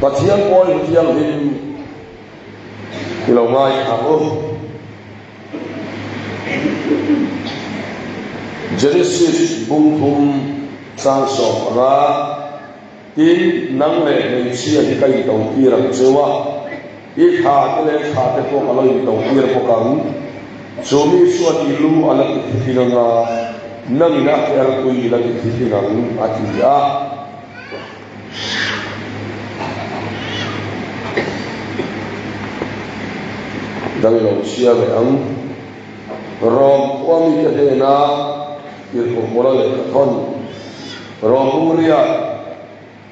Pathian pawi hu thianghlim i lo ngaithla ang u. Genesis bung thum chang 15, Tin, nang leh hmeichhia hi ka intotir ang cheu a, i thla te leh thla te pawh ka lo intotir bawk ang. Chu mi chuan i lu a la ti thitling ang a, nangin a erpui i la ti thitling ang, a ti a. Dang lo chhia leh ang. Rom khua mite hnena tirhkoh Paula lehkha thawn Rom Bungria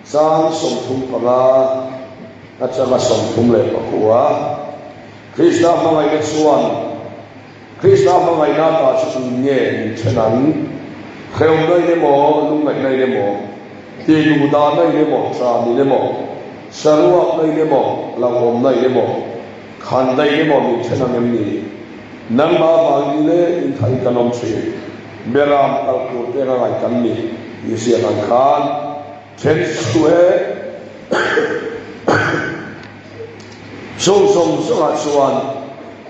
chang 35 atanga 34 Krista hmangaihna chuan Krista hmangaihna ta chu tuin nge min then ang? Hrehawmna in emaw, lungngaihna in emaw, tihduhdahna in emaw, tram in emaw, saruakna in emaw, hlauhawmna in emaw, khandaih in emaw min then ang em ni? Nangmah avangin ni leng in thain kan awm thin, beram kal tur te anga ngai kan ni tih ziak ang khan then suh e. Chung zawng zawngah chuan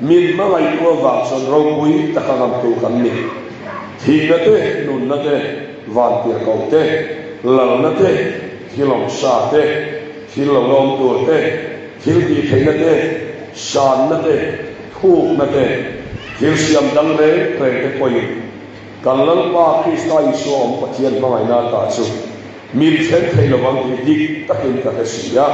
min hmangaihtu avang chuan ropui taka ngamtu kan ni. Thihna te, nunna te, vantirhkoh te, lalna te, thil awmsa te, thil lo la awm tur te, thil tihtheihna te, sanna te, thukna te, thil siam dang reng reng te pawhin kan Lalpa Krista Isua awm Pathian hmangaihna atah chu min thlen thei lovang tih dik takin ka hre si a.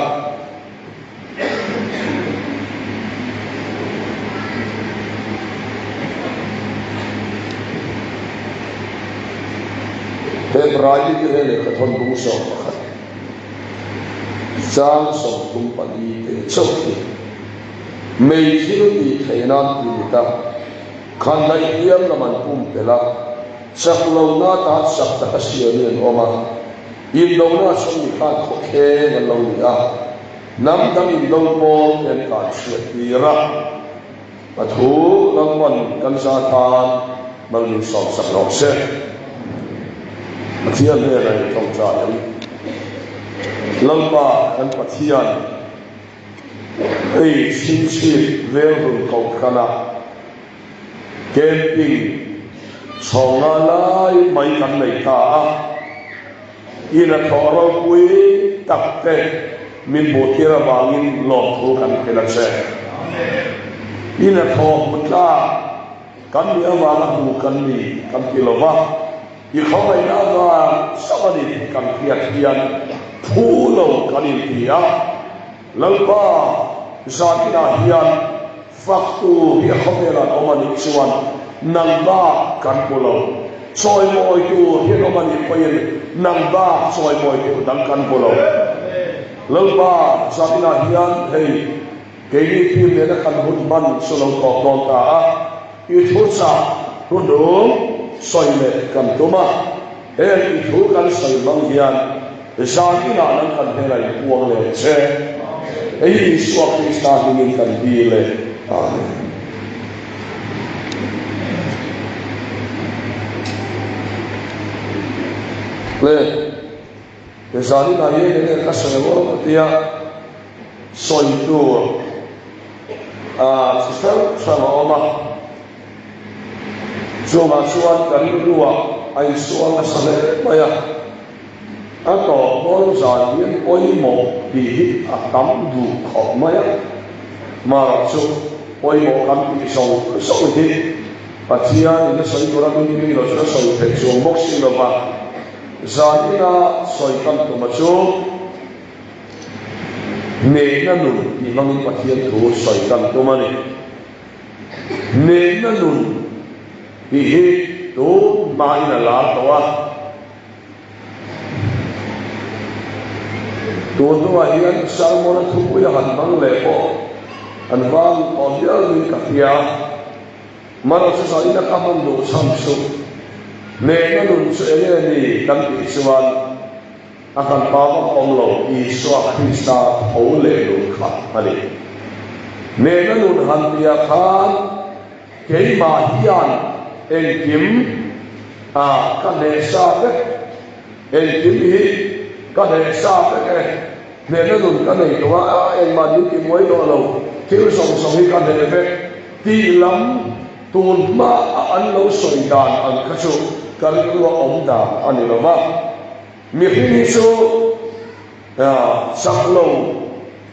Hebrai mite he lehkha thawn bung 11 chang 34 te chauh hi mei thil tih theih nan ti ni ta. Khandaih hliam lam an pumpelh a, chak lohna atan chak taka siamin an awm a. Indona chuan mi khan khawkheng an lo ni a, hnam dang indo pawl te an tlan chhiat tir a. A thu Lalpan kan za tan mal min sawmsak rawh se. Pathian hnenah in tawngtai ang. Lalpa kan Pathian, hei chhingchhip velhlun kohhranah Camping chhawng nga lai mai kan nei ta a, in a thawh ropui tak te min hmuhtir avangin lawmthu kan hrilh a che. In a thawh hmu tlak kan nih avanga hmu kan ni kan ti lo va, i khawngaihna avang chauh a ni tih kan hriat hian phu lo kan inti a. Lalpa, zaninah hian faktu hi a khawvelah an awm a nih chuan nang bak kan hmu lo. Chawimawi tur hi an awm a nih pawhin nang bak chawimawi tur dang kan hmu lo. Lalpa, zaninah hian hei keini team nena kan hun hman chu lo tawp dawn ta a, i thuchah hnuhnung sawi leh kan tum a. Heng i thu kan sawi hmang hian zan inah nang kan hnenah in puang leh che. Hei hi Isua Krista hmingin kan dil e. Amen. Le, he zan inah hian enge ka sawi ang aw ka tia sawi tur a chi hrang hrang a awm a. Chungah chuan kan rilruah a insual nasa hle mai a, a tawp dawn zan hian pawimawh tih hi a tam duh khawp mai a, mahrawh chu pawimawh kan tih zawng zawng hi Pathian in a sawi tur a min ring lo chuan a sawi theih chuang bawk si lo va, zan ina sawi tam tuma chu hnehna nun tih hmangin Pathian thu sawi tam tum a ni. Hnehna nun tih hi tun hmain a lar tawh a. Tun hnuah hian Salmona thupui a han hmang leh pawh an vang tawh hial niin ka hria. Marawh chu zanin a ka hman duh chhan chu hnehna nun chu eng nge ni kan tih chuan A kan pa vak awm lo, Isua Krista tho leh nun kha a ni. Nehna nun han tia khan keimah hian engkim a ka hnehsa vek, engkim hi ka hnehsa vek e. Hnehna nun ka nei tawh a, a engmah min ti muai tawh lo, thil zawng zawng hi ka hneh vek tih lam tun hma a an lo sawi dan ang kha chu ka rilru a awm dan a ni lo va. Mihring hi chu chak lo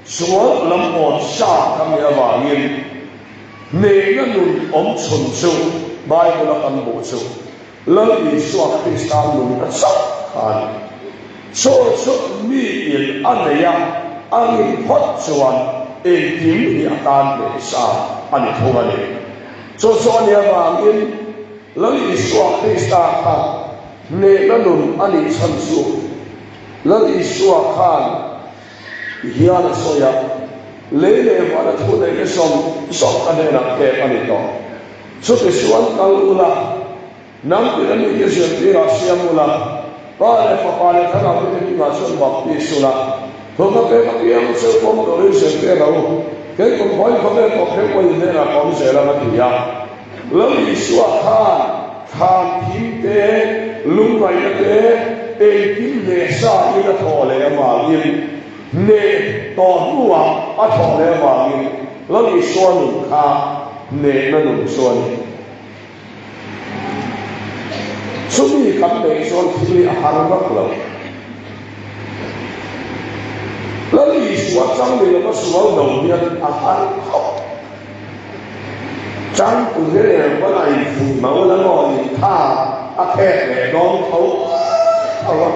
sual lam awn sa ka nih avangin hnehna nun awm chhun chu Bible a kan hmuh chu Lal Isua Krista nunna chauh kha a ni. Chu chu miin a nei a, a rin phawt chuan engkim hi a tan hle sa a ni thung a ni. Chu chu a nih avangin Lal Isua Krista kha hnehna nun a nih chhan chu Lal Isua khan hian a sawi a, Lei leh vana thu neihna zawng zawng ka hnenah pek a ni tawh. Chutichuan kal ula, nang tina mite zirtirah siam ula, Pa leh Fapa leh Thlarau mite hmingah chuan baptis ula, thawhna pek apiang chu pawm turin zirtir rawh u, kei kum khawiin khawvel tawp hreuh pawh in hnenah ka awm zel ang a ti a. Lal Isua khan thlan thim te, lungngaihna te, engkim hneh sa in a thawh leh avangin, hneh tawh hnuah a thawh leh avangin Lal Isua nun kha hnehna nun chu a ni. Chumi kan neih chuan thil hi a har vak lo. Lal Isua chang ni lova sual do hian a har khawp. Changtu vel pawn a infuih mau la maw intha a khek leh dawn tho tho a.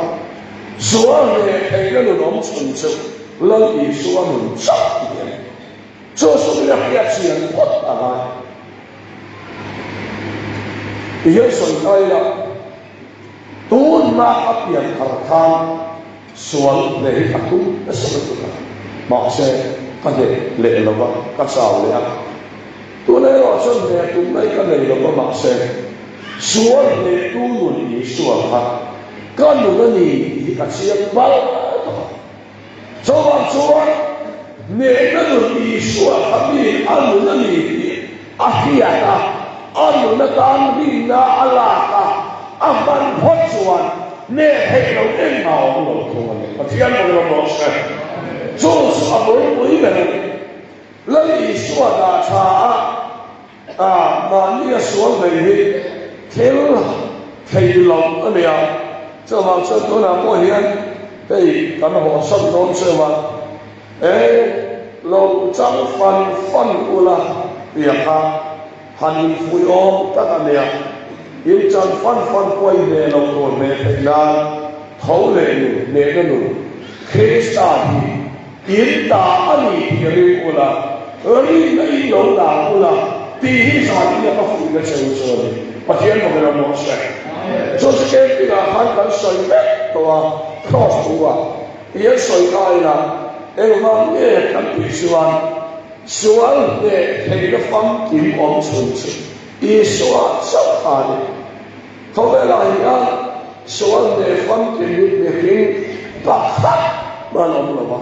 Sual hneh theihna nun awm chhun chu Lal Isua nun chauh hi a ni. Chu chu min a hriat chian phawt a ngai. Ti hian sawi ta ila, tunna a pian thar khan sual hneh hi ka tum nasa lutuk a, mahse ka hneh leh lo va, ka chau leh a. Tuna erawh chuan hneh tum mai ka nei lo va, mahse sual hnehtu nun Isua kha ka nun a ni tih hi ka chiang bal tawh a. Chuvang chuan hnehna nun Isua kha mi a nun a ni tih a hriat a, a nun atan rinna a lak a, a hman phawt chuan hneh theih loh engmah a awm lo thung a ni. Pathian pawhin a rawh se. Chu chu a bulpui ber a ni. Lal Isua dah tha a. A, mahni a sual mai hi thil thei lo a nia. Chuvang chuan tunah pawh hian hei kan hawhsan dawn cheu a, e lo chang fan fan ula tia kha han infuih awm tak a nia. In chan fan fan pawh a inhneh loh tur hneh theih nan tho leh nun, hnehna nun Krista hi In ta a ni tih ring ula, rinna in lo dah ula tih hi zan ina ka fuihna cheu chu a ni. Pathian bawkin a mawh se. Chu chu camping ah khan kan sawi vek tawh a, cross thu ah tih an sawi kha ila engvang nge kan tih chuan sual hneh theihna famkim awm chhun chu Isua chauh kha a ni. Khawvelah hian sual hneh famkim hi mihring pakhat hman awm lo va,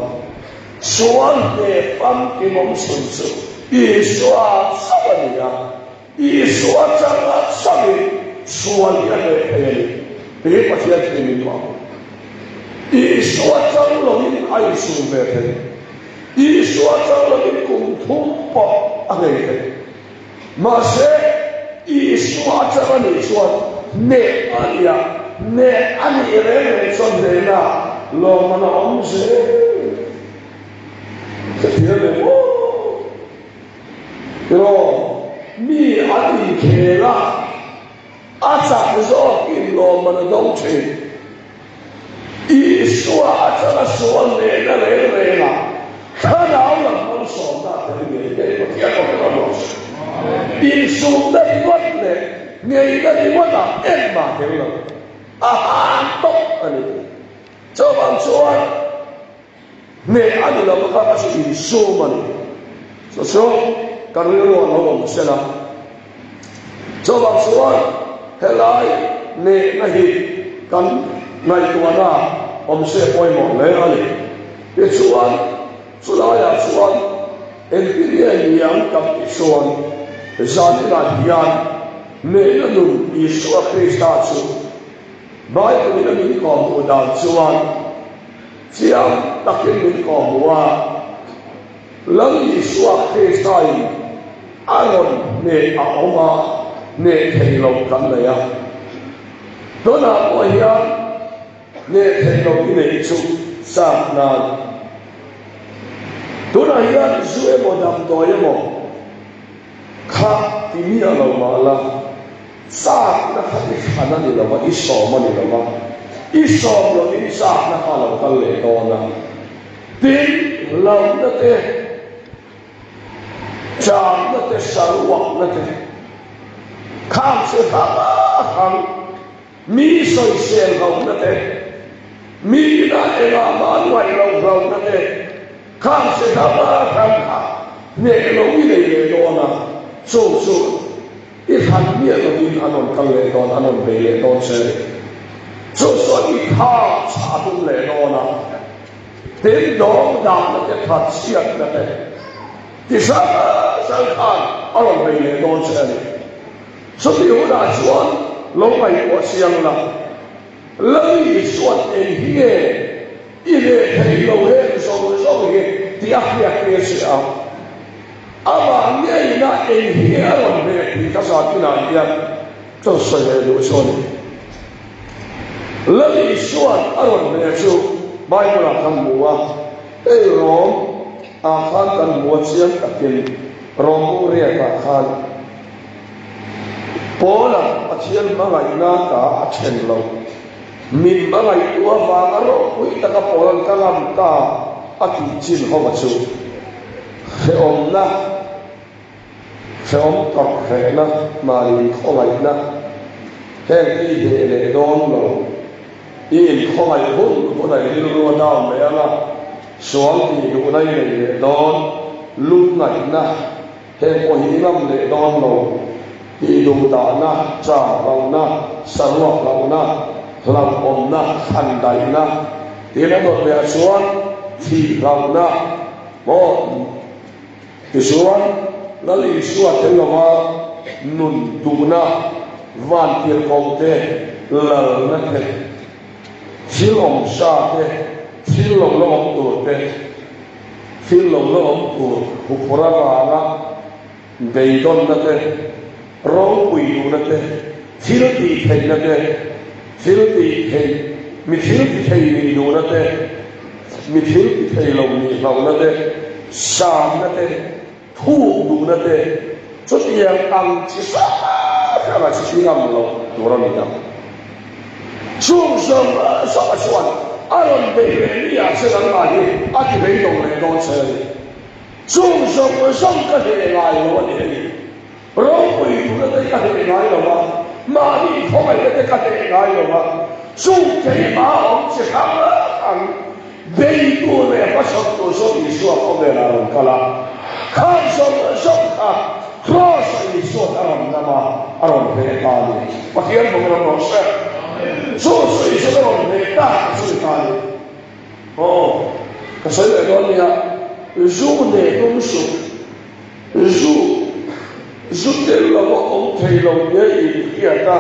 sual hneh famkim awm chhun chu Isua chauh a ni a, Isua changa chauhin sual hi a hneh thei a ni tih hi Pathian thil min duh ang. Isua chang lovin a insum ve thei, Isua chang lovin kum thum pawh a nghei thei. Mahse, Isua atang a nih chuan hneh a ni a, hneh a nih reng reng chuan hnehna lawmman a awm zel. Ka thiam em aw? Tiraw, mi an inkhel a. A chak zawkin lawmman a dawng thin. Isua atanga sual nena reng renga thlarau lam malsawmna a tel ngei ngei Pathian awm rawh rawh se. Insumna ringawt leh ngeina ringawtah engmah tel lo. A han tawp a ni. Chuvang chuan. Hneh a ni lo kha ka chu insum a ni. Chu chu ka rilru a lo awm sel a. Chuvang chuan helai hnehna hi kan ngaihtuahna awm se pawimawh hle a ni. Tichuan chulaiah chuan engtin nge niang kan tih chuan zaninah hian hnehna nun Isua Krista chu Bible-in a min kawhhmuh dan chuan. Chiang takin min kawhhmuh a, Lal Isua Kristain a rawn hneh a awm a, hneh thei lo kan nei a. Tunah pawh hian hneh thei lo i neih chu chak nan. Tunah hian zu emaw damdawi emaw kha ti miah lo mah la, Chakna kha i thlan a ni lo va, i sawm a ni lo va, i sawm lovin chakna kha a lo kal leh dawn a. Tin, hlauhna te, chakna te, saruakna te, khang che hrang hrang, mi sawisel hlauhna te, mi inah engah mah an ngaih loh hlauhna te, khang che hrang hrang kha hneh lo i nei leh dawn a, chu chu I thlan miah lovin an rawn kal leh dawn, an rawn bei leh dawn che a ni. Chu chuan i tha chah a tum leh dawn a, tin dawng dahna te, thatchhiatna te ti hrang hrang khan a rawn bei leh dawn che a ni. Chutih hunah chuan lo ngaihtuah chiang la, Lali chuan eng hi nge i leh thei lo heng zawng zawng hi tih a hriat tir che a. Amah ngeina eng hi nge a rawn hmeh tih ka zat inah hian ka sawi leh duh chu a ni. Lal Isua'n a rawn hmeh chu Bible-ah kan hmu a, hei Rom ah khan kan hmu a chiang takin Rom bu riakah khan Paula Pathian hmangaihna ta a then lo. Min hmangaihtu avanga ropui taka Paula'n ka ngam ta a tih chin ho a chu. Hrehawmna, hrehawm tawrh hrehna, mahni khawngaihna, heng te i hneh leh dawn lo. I inkhawngaih hun hunah i rilru a down leh ang a, sual tih duhna i nei leh dawn, lungngaihna, heng pawh hi i ngam leh dawn lo. Tih duhdahna, char hlauhna, saruak hlauhna, hlauhawmna, thlan daihna, tiin a dawt leh ah chuan thih hlauhna, Maw? Tichuan, Lal Isua tel lova nun duhna vantirhkoh te, lalna te, thil awm sa te, thil lo la awm tur te, thil lo la awm tur huphur avanga Beidawnna te, ropui duhna te, thil tih theihna te, thil tih theih, mi thil ti thei nih duhna te, mi thil ti thei lo nih hlauhna te, samna te, thuk duhna te, chutiang ang chi hrang hranga chi chi ngam loh tur a ni ang. Chung zawng zawng chuan a rawn bei leh ni ah che nangmah hi a ti beidawng leh dawn che a ni. Chung zawng zawng ka hleh ngai lo a ni hei. Ropui duhna te ka hleh ngai lo a, mahni khawngaihna te ka hleh ngai lo a, chung keimah awm chi hrang hrang bei tur leh hmachhawn tur zawng Isua khawvelah a rawn kal a. Khang zawng zawng kha Kraws-ah Isua'n a rawn ngam a, a rawn hleh ta a ni. Pathian bawk ram rawh se. Chu chu Isua'n a rawn hleh ta chu ni ta a ni. Aw, ka sawi leh dawn nia, zu hneh tum suh, zu, zu tel lova awm thei lo nia i inhriat a,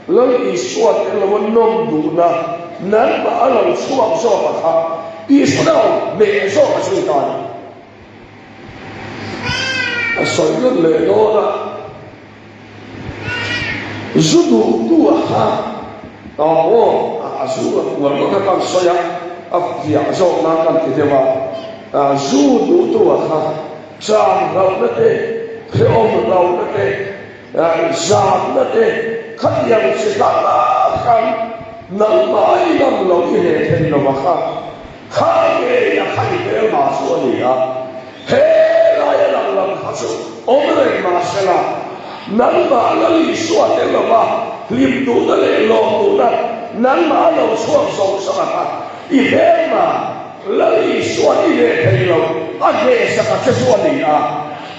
Lal Isua tel lova nawm duhna nangmah a lo chhuak zawk a kha, Isua lo hneh zawk a chu i ta a ni. A sawi nawn leh dawn a. Zu duhtu a kha a aw a zu a kual ngawt a kan sawi a, a fiah zawk nan kan ti deuh a, zu duhtu a kha cham hlauhna te, hrehawm hlauhna te, zamna te khatiang chi hrang hrang nangmah i ngam lo i hleh thei lo a kha. Kha ngei a kha i hmel mah chu a ni a, he laia lang lam kha chu awm reng mah se la, nangmah Lal Isua tel lova hlim duhna leh lawm duhna nangmah a lo chhuak zawng zawng a kha i hmel mah Lal Isua'n i hneh thei lo a hnehsak a che chu a ni a,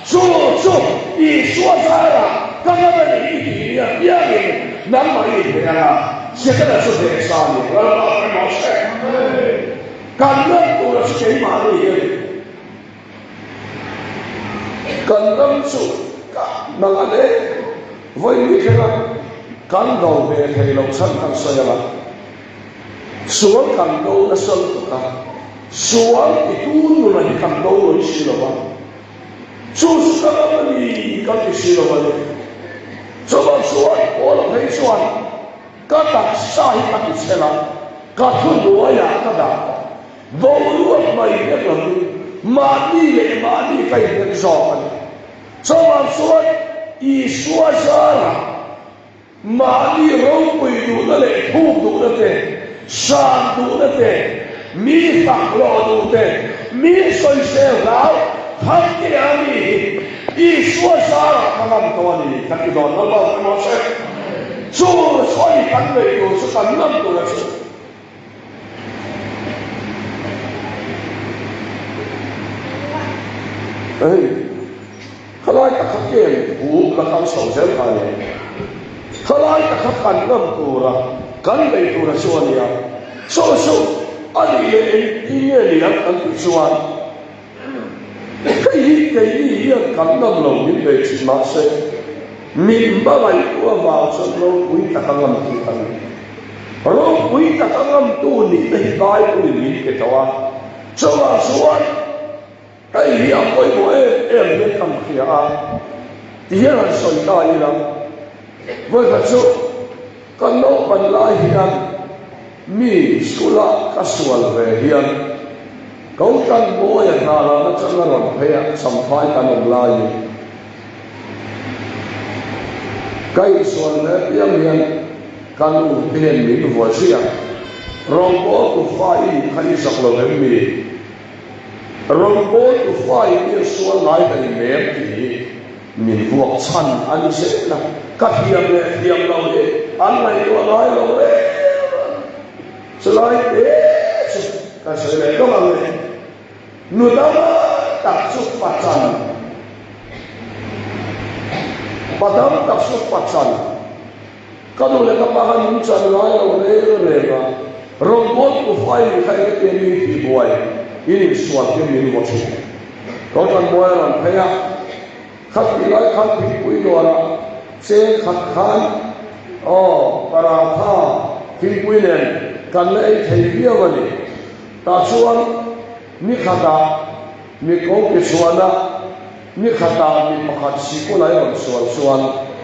chu chu Isua zarah ka ngam a ni i tih ni apiangin nangmah i inhneh ang a, Setana chu hneh sa a ni. Lalpa hre mah se, kan ram tura chu keimahni hi a ni. Kan ram chu ka nang a hle vawi ni thlenga kan do ve thei loh chhan kan sawi ang a. Sual kan do nasa lutuk a, sual titu nuna hi kan do lawi si lo va, chu chu ka ngam a ni kan ti si lo a ni. Chuvang chuan Paula phei chuan ka taksa hi ka ti chhel a, ka thuhnuaiah ka dah tawh. Boruak mai vek lovin mahni leh mahni ka inhnek zawk a ni. Chuvang chuan Isua zarah mahni ropui duhna leh thuk duhna te, san duhna te, mi fak hlawh duh te, mi sawisel hlau Thangtea mi hi Isua zarah ka ngam tawh a ni ka ti dawn lo bawk emaw se. Chu chu a ni kan neih tur chu kan ngam tur a chu. Hei, khalai tak kha kem thu la kal chho zel kha a ni. Khalai tak kha kan ngam tura kan bei tura chu a nia. Saw suh, a nih leh engtin nge ni ang kan tih chuan Hei hi keini hian kan ngam lo min bei thin mahse min hmangaihtu avang chuan ropui taka ngamtu kan ni. Ropui taka ngamtu nihna hi Bible in min pe tawh a, chuvang chuan hei hi a pawimawh em em hian kan hria a, tihian han sawi ta ila, vawikhat chu Ka naupan lai hian mi school-ah ka sual ve hian Kotan Mawia hna lam atang a rawn phei a, Champhai kan awm laiin ka insual ve apiang hian ka nu te hian min vua zui a, Rawngbawltu fa i nih kha i zak lo em mi? Rawngbawltu fa i nih a sual ngai hleinem tih hi Min vuak chhan a ni zel a, ka thiam leh thiam lo hi an ngaihtuah ngai lo reng a, chulai te chu ka sawi leh dawng ang e. Nu dang tak chu pachan, pa dang tak chu pachan. Ka nu leh ka pa khan min chan ngai lo reng reng a, rawngbawltu ufai nih kha engati mi tihbuai in insual hian min vaw thin. Kohhran mawi a rawn phei a, khatih lai khan thingpui dawrah cheng khat khan aw paratha thingpui nen kan la ei thei viau a ni. Tah chuan ni khatah mi ko ke chhuahna Ni khatah mi pakhat sikul a i rawn sual chuan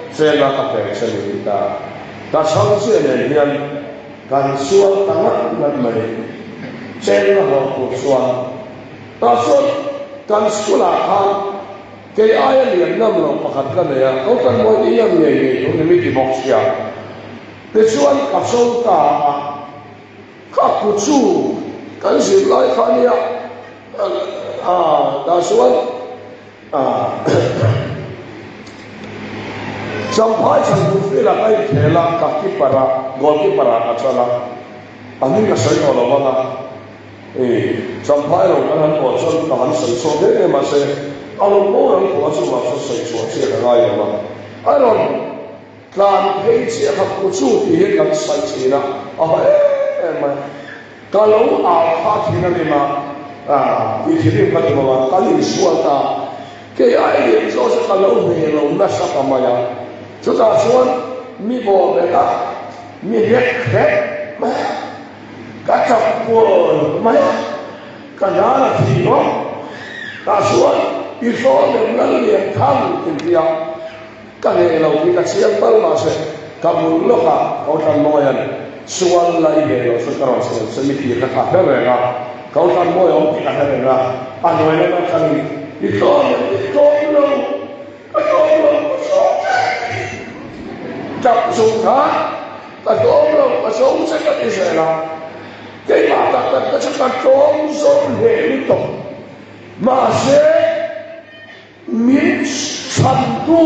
chena ka pek che ni ti ta. Ka chhang chiah nen hian kan sual ta ngat ngat mai. Chen la hlawh tur chuan. Tah chuan kan school ah khan kei aia lian ngam loh pakhat ka nei a, ko tan mawi i ngam ngei ngei tur ni mi ti bawk sia. Tichuan ka cho ta a. Kha ku chu kan zirlai kha a nia, tah chuan Champhai chhantu field ah ka inkhel a, ka keeper a, goal keeper ah ka chal a, a hming ka sawi tawh lo vang a, Champhai lo kan han bawh chuan ka han sawi chhuak em em mahse a rawn boral tawh a chuvang chuan sawi chhuah chiah ka ngai lo va, a rawn. Tlan phei chiah kha ku chu tih hi kan sawi thin a, a haw em em mai. Ka lo au kha thin a lim a, tih thinrim ka ti bawk a, kan insual ta. Kei ai lian zawk chu ka lo hne lo nasa ta mai a. Chutah chuan mi bawh bet a, mi hnek hrep mai a, ka chak kual mai a, ka hnar a thi bawk. Tah chuan i hlawm em Lallianthang tih hi a. Ka hneh lo tih ka chiang bal mahse ka bul lawkah Kohhranmawia'n sual la i hneh loh chu ka rawn sawi che mi tih kha ka hre reng a, Kohhranmawi awm tih ka hre reng a, a hnuai lamah khan in i tlawm em i tlawm lo, ka tlawm lo ka sawm che tap chung khan ka tlawm lo ka sawm che ka ti zel a, keimah tak tak ka chu ka tlawm zawm hle lutuk mahse. Min chhantu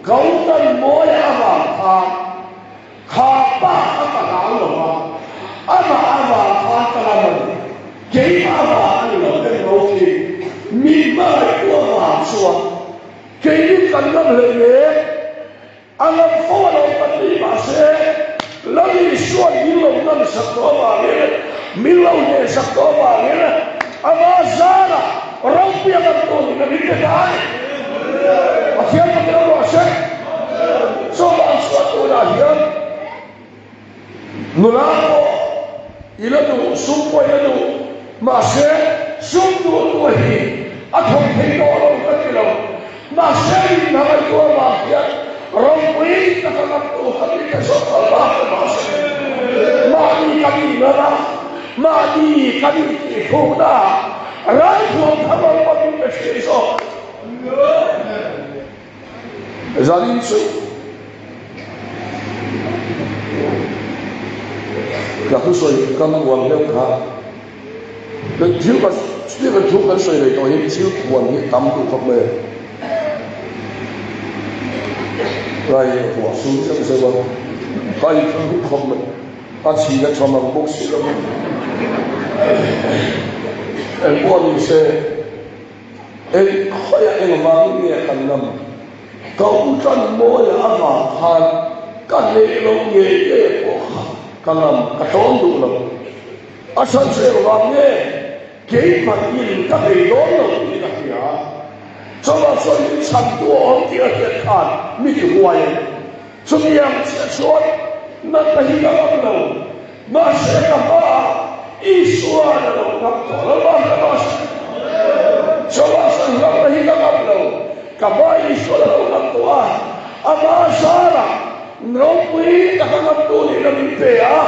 Gautam Mawia avang khan kha pa kha ka hlau lo va, amah avang khan ka lam a ni. Keimah avang a ni lo em lo khi min hmangaihtu avang chuan keini kan lam hleinem. A ngam fo a lo kan ni mahse Lal Isua'n min lo ngam sak tawh avangin, min lo hneh sak tawh avangin ama zarah ropui a ngam tawh niin a min pe ta a ni. Pathian ka tel rawh se. Chuvang chuan tunah hian nula pawh. I la duh, sum pawh i la duh, mahse sum duh tu hi a thawk thei tawh lo ka ti lo. Mahse min hmangaihtu avang hian ropui taka ngamtu ka ni ta zawk lo a, mahse mahni kan inngam a, mahni kan intihhrukna ah ralthuam thar lo pawh min pe thin zawk. Zanin chu ka thusawi ka uar deuh kha. Thil kan Stephen thu kan sawi leh tawh hi thil khuan hi tam duh khawp mai a. Rai ruah sur zeuh zeuh a, ka inthlan duh khawp mai. A chhin a tha mang bawk si lo a. Engpawh ni se, eng khawiah engvangin nge kan ngam? Ka u tan mawia avang khan ka hneh lo ngei ngei pawh kha ka ngam, ka tlawm duh lo. A chhan chu engvang nge keimahnin ka bei dawn lo tih ka hria. Chuvang chuan min chhantu a awm tih a hriat khan mi ti huai a ni. Chumi ang chiah chuan natna hi ka ngam lo, mahse ka hmaah Isua'n a lo ngam tawh lo a, ka mahse chuvang chuan hlauhna hi ka ngam lo, ka hmaah Isua'n a lo ngam tawh a, amah zarah ropui taka ngamtu nihna min pe a.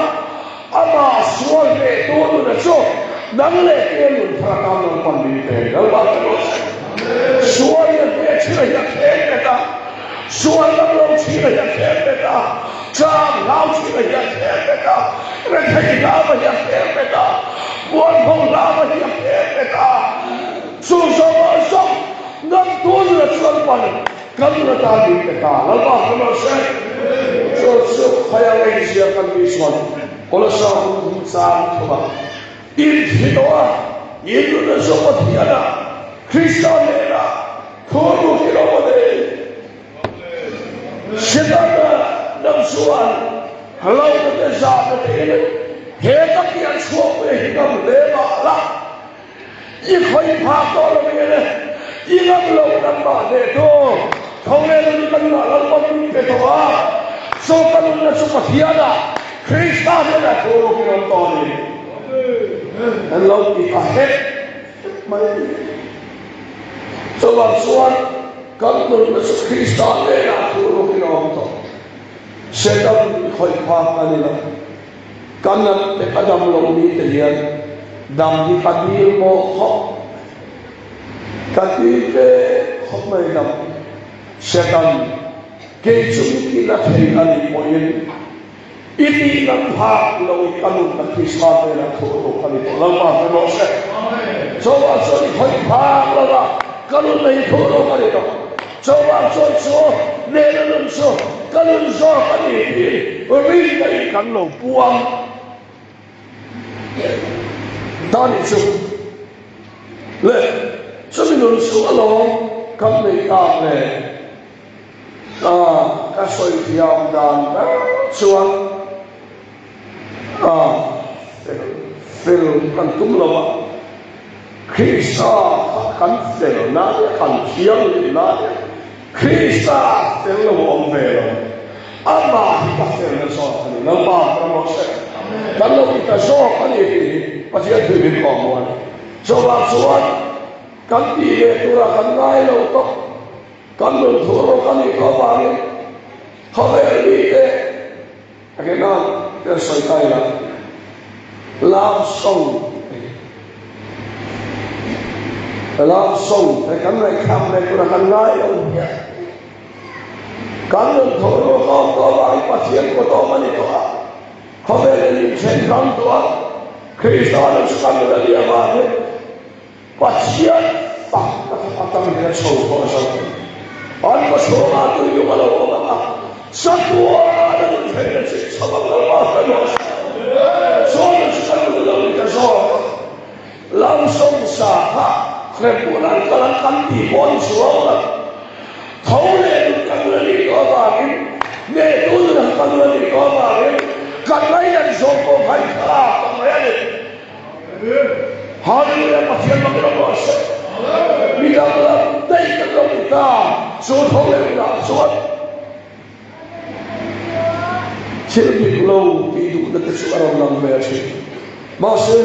Amah sual hnehtu nuna chu nang leh kei nun thar atan Lalpan min pe a ni. Lalpa ka rawh se. Sual hi a hneh chin a hi a thleng bet a, sual dam lo chin a hi a thleng bet a, chang hlau chin a hi a thleng bet a, rethei hlau a hi a thleng bet a, mualpho hlau a hi a thleng bet a. Chu zawng zawng ngamtu nuna chu Lalpan Kan la ta ding te ta Lalpa ka lo hre chu chu khaia ngei zia kan ni chuan Kolasa hun hum chang thawm a in thi tawh a in nunna chu Pathian a Krista hnena thu ruk i lo a nei Setana dang chuan hlauhna te zahna te in he tak hi an chhuakpui a hi ngam hle mah la. I khawih phah tawh lo nge le? I ngam lo nangmah hneh tu tho leh lo in kan ngah Lalpa min pe tawh a, chu ka nunna chu Pathianah Krista hnenah thu ruk in awm tawh a ni. An lo ti ta hek hek mai. Chuvang chuan kan nunna chu Krista hnenah thu ruk in awm tawh. Setan i khawih phak a ni lo. Ka nat te ka dam lo ni te hian dam hi ka dil mawh khawp ka ti ve khawp mai dam Setan kei chu i ti na thei a nih pawhin i tih nat phak lo i ka nun ka Krista hnenah thu ruk a ni tawh Lalpa hre rawh se chuvang chuan i khawih phak lo va ka nun na hi thu ruk a ni tawh. Chuvang chuan chu nena nun chu ka nun zawk a ni tih rinna in kan lo puang ta nih chu le chumi nun chu alawm kan neih tak le ka sawi thiam dan ber chuan A fel fel kan tum lo a, Krista kha kan fel nan leh kan thianghlim nan leh Krista fel lo a awm ve lo. Amah hi ka felna zawk a ni. Lalpa ka rawh se. Kan lo ti ta zawk a ni tih hi Pathian thu min kawhhmuh a ni. Chuvang chuan kan tih ve turah kan ngai lo tawp. Kan nun thu rawk a nih tawh avangin khawvel mite A ke nan kan sawi ta ila, love song te hi, love song te kan ngaihthlak ve tura kan ngai lo hian kan nun thaw ruak awm tawh avangin Pathian kawt awm a ni tawh a, khawvel in inthen hrang tawh a, Krista nun chu kan nun a nih avangin Pathian tak tak atang hian a chho tawh a zo. An kaw chhungah tuilung a lo awm ang a, chatuan a nun theihna chi chho ang lo a hre rawh se. Chuan chu ka nun lo in ka zawk a, lamsawm sa kha hremhmun an kal ang kan tih pawh ni chuang lo. Tho leh nun ka nun a nih tawh avangin, hnehtu nun ka nun a nih tawh avangin, ka ngainat zawng pawh kha i thlalak ta mai a ni. Hallelujah Pathian mak rawh rawh se. Mi danglam daih kan lo ni ta. Chu tho leh hunah chuan thil dik lo tih duhna te chu a rawn lang ve a thin. Mahse,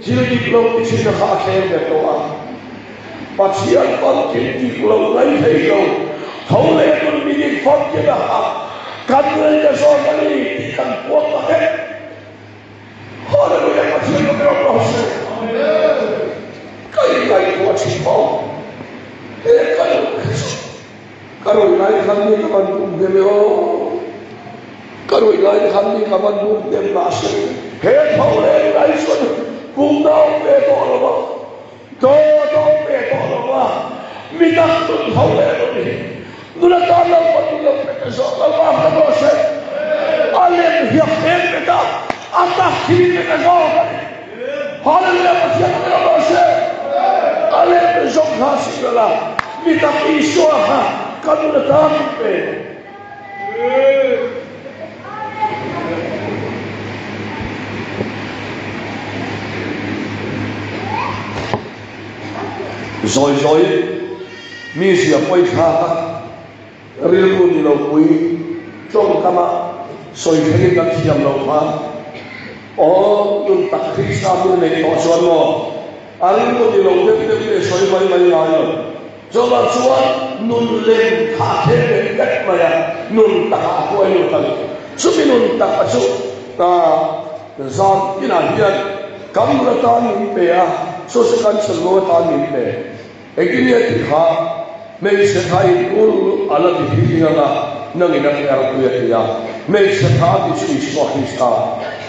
thil dik lo ti thin a kha a thleng ve tawh a. Pathian famkim dik lo ngai thei lo, tho leh nun mi dik famkim a kha kan ngaihna zawk a ni tih kan puang ta vek. Hallelujah Pathian ka ber rawh se. Ka inngaihtuah thin maw? He ka nun hi chu ka ruih lai khan mi ka van bum hnem e aw. Ka ruih lai khan mi ka van bum hnem mahse he tho leh ngai chuan kum nau ve tawh lo va. Dawt a awm ve tawh lo va, mi dang nun tho leh lo hi nula tan lo pawn min lo pe ta zawk lo va, ka rawh se. A lem hiak em vek a, a tak hi min pe ta zawk a ni. Hallelujah Pathian ka lo rawh se. A lem zawk hla si lo la, mi tak Isua kha ka nula tan min pe. Zawi zawiin mi zia pawi thlak a, rilru ni lo pui tawngkama sawi thlengin kan thiam lo kha. Aw, nun tak Krista min neih tawh chuan maw a rilru ni lo deuh deuh te sawi mai mai ngai lo. Chuvang chuan nun lem kha a thleng leh vek mai a, nun takah a hruai lut a ni. Chumi nun taka chu zan inah hian kan nun atan min pe a, chu chu kan chhunlu atan min pe. Engtin nge tih kha hmeichhe tha in ul a la ti hling anga nangin a kher pui a ti a. Hmeichhe tha a ti chu Isua Krista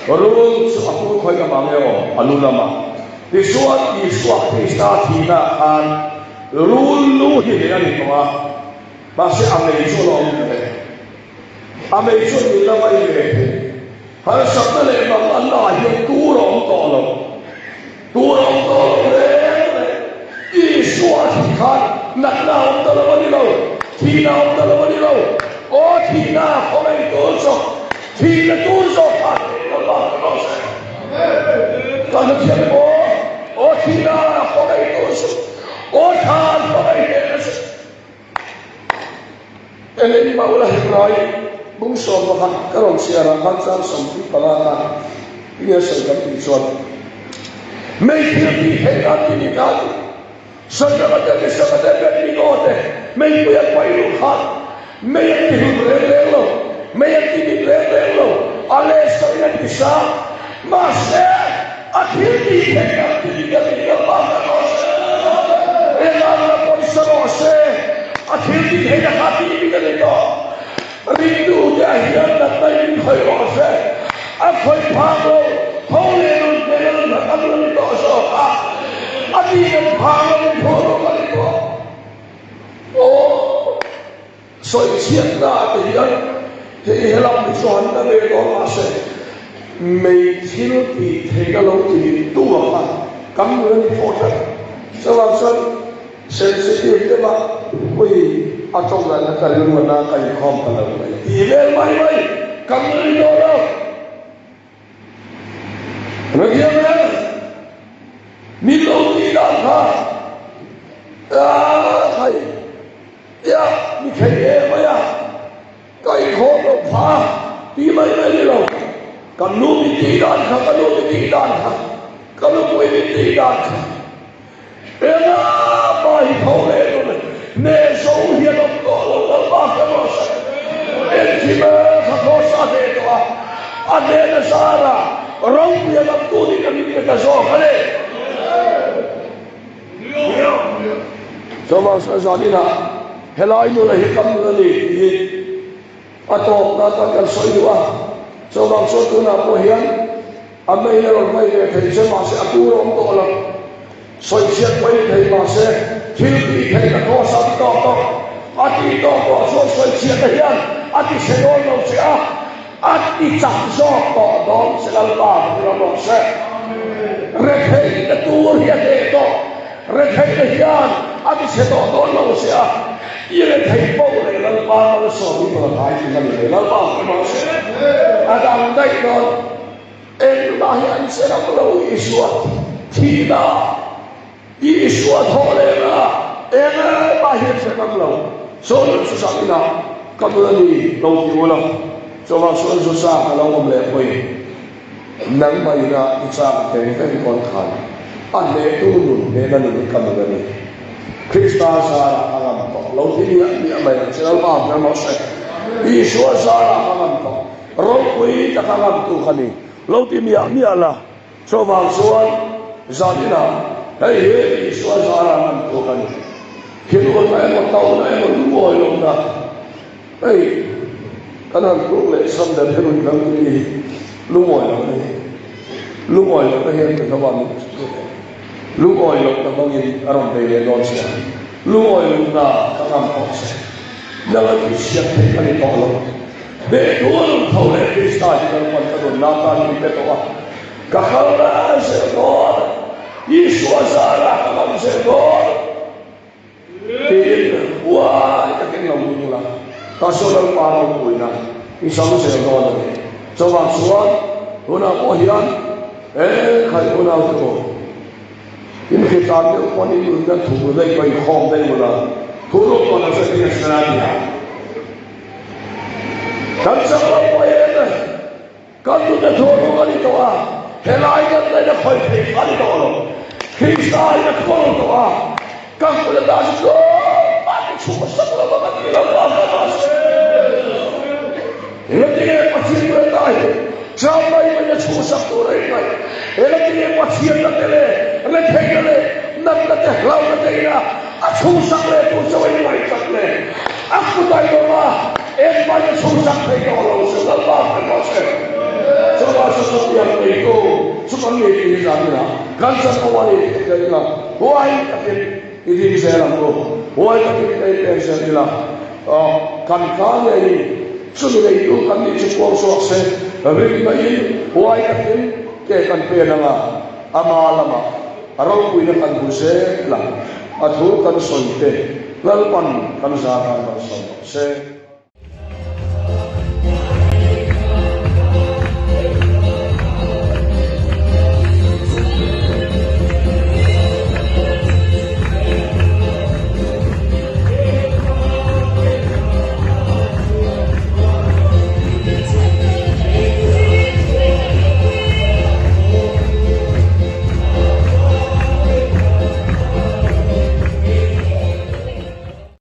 rul chu a pu khawi lamah nge aw? A lu lamah. Tichuan Isua Krista thihnaah khan rul lu hi nei a ni tawh a, mahse a mei chu a la awm ve. A mei chuan min la vai ve thei. Harsatna leh mangannaah hian tur a awm tawh lo. Tur a awm tawh lo reng reng. Isua thih khan natna a awm ta lo a ni lo, thihna a awm ta lo a ni lo. Aw thihna khawngaih tur zawk, thihna tur zawk khan lo la ta rawh se. Ka hrethiam em aw? Aw thihna khawngaih tur chu, aw thlan khawngaih hnehna chu. Eng mah ula Hebrai bung 11 ka rawn chhiar ah khan chang 25 khan tinge a sawi kan tih chuan mei thil tih theih nan ti ni khan Sadraka te Mesaka te Abednego te meipui an paih luh khan mei an ti hlum reng reng lo, mei an ti mit reng reng lo, a leh sawiin an ti sang. Mahse, a thil tih theih nan ti ni ka tih loh vang ka rawh se. Engang la pawisa rawh se, a thil tih theihna kha tih mit a ni tawh. Ringtu te ah hian natna in min khawih rawh se. A khawih phak lo, tho leh nun hmel a nun kha kan ni tawh zawk a. A tih nat phak lo in tho rawh ka ni tawh. Aw, sawichhiatna ah te hian hei helam hi chu han la ve dawn mahse mei thil tih theihna lo ti mit tu ang kha kan nun a ni fawh tlat. Chuvang chuan sensitive deuh a ui a tawngtaina ka rilru a na ka inkhawm ta lo mai tih vel mai mai kan nun a ni tawh lo. Radiam ber min lo tih dan kha ah hei ia mi thei em mai a ka inkhawm lo pha ti mai mai ni lo kan nu min tih dan kha ka nu min tih dan kha ka nupui min tih dan kha Engah mah hi tho leh lo le, hneh zo hian awm tawh lo Lalpa ka rawh se. Engkim kha kraws a hneh tawh a, a hnehna zarah ropuia lamtu nih ka min pe ta zawk a ni. Chuvang chuan zaninah helai nula hi kam nun a ni tih hi a tawpna atan kan sawi duh a, chuvang chuan tunah pawh hian A mei a rawn hmai ve thei che mahse a tur a awm tawh lo. Sawichhiat pawh i ni thei mahse thil tih theihna kraws a ti tawk tawk. A tih tawk tawh chuan sawichhiatna hian a ti chhe dawn lo che a, a ti chak zawk tawh dawn che Lalpa ka ti ram rawh se. Retheihna tur hi a hneh tawh. Retheihna hian a ti chhe tawh dawn lo che a, i rethei poh leh Lalpa malsawm i rawn hai thin a ni thei. Lalpa ka ti rawh se. A dang daih dawn. Engmah hi an che ram lo Isua thihna, Isua thawh lehna engmah hi an che ram lo. Sawn chu sak ina ka nun a ni lo ti ula, chuvang chuan zu sa ka lo awm leh pawhin. Nangmah ina i chak veng veng dawn khan a hnehtu nun hnehna nun ka nun a ni. Krista zarah ka ngam tawh lo ti miah miah mai ang che Lalpa hmel rawh se. Isua zarah ka ngam tawh, ropui taka ngamtu ka ni lo ti miah miah la. Chuvang chuan zaninah hei hi Isua zarah ngamtu ka ni. Thinurna emaw tauhna emaw lungawi lohna Hei kan han tluk leh sam ber hi rawn kal tih hi lungawi lohna hi lungawi lohna hian ka hlauh a min tluk e. Lungawi lohna hmangin a rawn bei leh dawn che a, lungawi lohna ka ngam tawh che. Nang a tihsiam theih ka ni tawh lo. Hnehtu a rawn tho leh Krista hi Lalpan ka nunna atan min pe tawh a, ka kal reng zel dawn. Isua zarah ka ngam zel dawn. Tiin huai takin lo ding la, ka saw Lalpa ropuina i sam zel dawn a ni. Chuvang chuan tunah pawh hian he khaih unau te aw, in hritlan deuh pawn in nunna thu daih pawh inkhawm daih ula, thu ruk pawn a hre a hre a nia. Kan chak lo pawh em e. Kan nunna thawhlawm a ni tawh a, helai kan ngaihna khawi thei kha a ni tawh lo. Krista in a khawl tawh a, kan kut a dah chu tlawm a ti chhuah sak lo vang a ti lo va, ka mahse Engati nge Pathian kut a dah hi cham mai mai a chhuah sak tur a inngaih? Engati nge Pathian na te leh retheihna leh natna te hlauhna te ina a chhuhsak leh tur chauh a inngaihsak le? A kut a inawm a. Engmah in chhungchak thei tawh lo se Lalpa hre rawh se. Chuvang chu chutiang neitu chu kan ni tih hi zan ila kan chanvo a ni tih hria ila huai takin i ding zel ang u. Huai takin ka inpek zel ila kan ka ngeiin chumi neitu kan nih chu puang chhuak se rinna in huai takin ke kan pen anga ama lamah a ropuina kan hmu zel ang. A thu kan sawi te Lalpan kan zar nan malsawm rawh se.